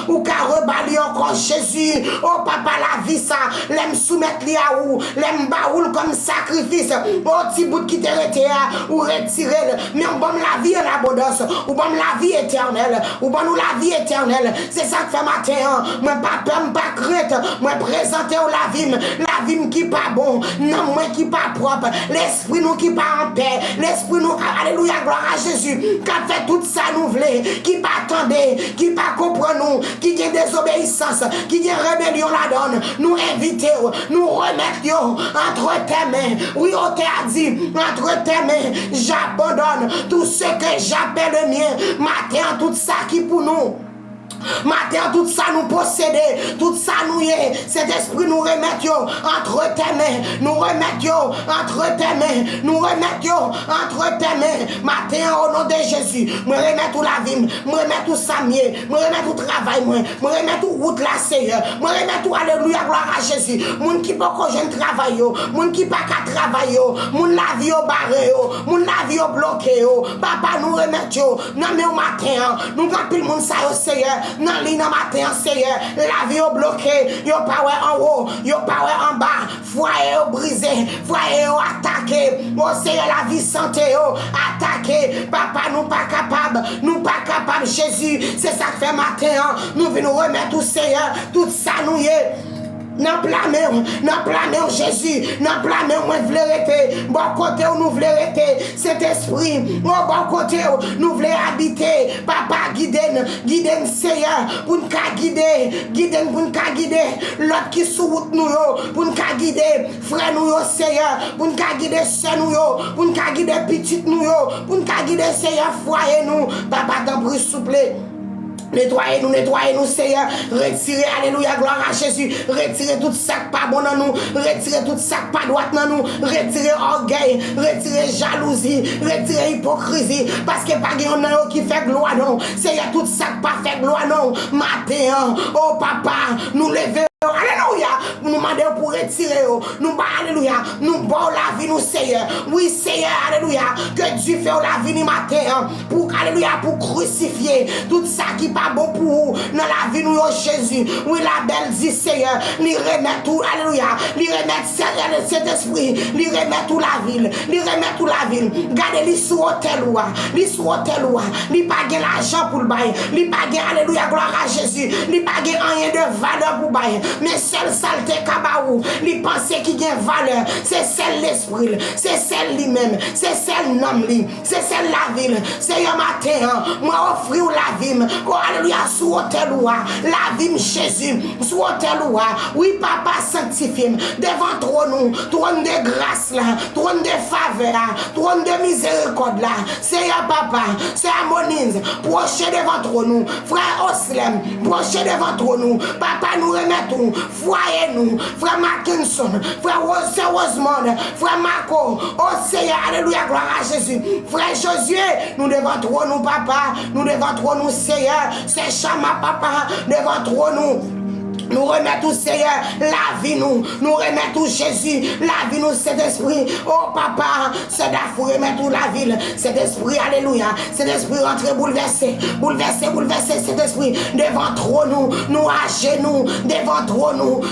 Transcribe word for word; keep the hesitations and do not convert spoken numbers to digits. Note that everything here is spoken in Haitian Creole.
ou ka reba li ankò, Jezi. O papa, lavi sa, lè m soumèt li a ou, lè m ba ou l kòm sakrifis, o ti bout ki te rete a, ou retire l. Men ou ban m lavi an abondans, ou ban m lavi etènèl, ou ban nou lavi etènèl. Se sa k fè maten an, mwen pa pè, m pa krent, mwen prezante w lavi m, lavi m ki pa bon, nanm mwen ki pa pwòp, lespri nou ki pa anpè, lespri nou, alelouya, glwa a Jezi, k ap fè tout sa nou vle, ki pa tande, ki pa konprann nou, ki gen dezobeyisans, ki gen rebelyon ladan l, nou envite w, nou remèt yo entre tes mains. Wi, otè a di, entre tes mains, j'abandonne tout ce que j'appelle le mien. Maten an, tout sa ki pou nou. Maten an, tout sa nou posede, tout sa nou ye, Sentespri, nou remèt yo entre tes mains, nou remèt yo entre tes mains, nou remèt yo entre tes mains. Maten an, o non de Jezi, mwen remèt ou lavi m, mwen remèt ou sa m ye, mwen remèt ou travay mwen, mwen remèt ou wout la, Seyè, mwen remèt ou, alelouya, glwa a Jezi, moun ki poko jwenn travay yo, moun ki pa ka travay yo, moun lavi yo bare yo, moun lavi yo bloke yo, papa, nou remèt yo nan men w maten an. Nou gen anpil moun sa yo, Seyè, nan liy nan maten an, Seyè, lavi yo bloke, yo pa wè anwo, yo pa wè anba, fwaye yo brize, fwaye yo atake, o Seyè, lavi sante yo atake, papa, nou pa kapab, nou pa kapab, Jezi. Se sa k fè maten an, nou vin remèt ou, Seyè, tout sa nou ye. Nan pla men w, nan pla men w, Jezi, nan pla men w mwen vle rete, bò kote w nou vle rete, Sentespri, o bò kote w nou vle abite, papa, gide n, gide n, Seyè, pou n ka gide, gide n, pou n ka gide lòt ki sou wout nou yo, pou n ka gide frè nou yo, Seyè, pou n ka gide sè nou yo, pou n ka gide pitit nou yo, pou n ka gide, Seyè, fwaye nou, papa, tanpri, souple. Netwaye nou, netwaye nou, Seyè. Retire, alelouya, glwa a Jezi. Retire tout sa k pa bon nan nou. Retire tout sa k pa dwat nan nou. Retire ògèy. Retire jalouzi. Retire ipokrizi. Paske pa gen yonn nan yo ki fè glwa non w. Seyè, tout sa k pa fè glwa non w, maten an, o papa, nou leve yo. Alelouya! Nou mande w pou retire yo. Nou ba, alelouya. Nou ba w lavi nou, Seyè. Wi, Seyè, alelouya. Ke dife w la vini maten an. Pou, alelouya, pou krisifye tout sa ki pa bon pou ou nan lavi nou yo, Jezi. Wi, Labèl di, Seyè, li remèt ou, alelouya, li remèt Sentespri, li remèt ou lavi l, li remèt ou lavi l. Gade, li sou otèl ou a, li sou otèl ou a. Li pa gen lajan pou l bay, li pa gen, alelouya, glwa a Jezi, li pa gen anyen de valè pou bay. Men sèl sa l te ka ba ou, li panse ki gen valè, se sèl lespri l, se sèl li menm, se sèl nanm li. Se sèl lavi l. Seyè, maten an, mwen ofri w lavi m. O, alelouya, sou otèl ou a. Lavi m, Jezi, sou otèl ou a. Wi, papa, sanktifye m. Devan twòn ou, twòn de gras la, twòn de favè a, twòn de mizerikòd la. Seyè, papa, sè Moniz, pwoche devan twòn ou. Frè Oslèm, pwoche devan twòn ou. Papa, nou remèt ou fwaye nou, frè Mackenson, frè Rose, sè Rosemond, frè Marco, o Seyè, alelouya, glwa a Jezi, frè Josué, nou devan twòn ou, papa, nou devan twòn ou, Seyè, sè Chama, papa, devan twòn ou. Nou remèt ou, Seyè, lavi nou. Nou remèt ou, Jezi, lavi nou, Sentespri. O papa, sè Dafou remèt ou lavi l. Sentespri, alelouya. Sentespri, rantre boulvèse, boulvèse, boulvèse, Sentespri. Devan twòn ou, nou ajenou. Devan twòn ou,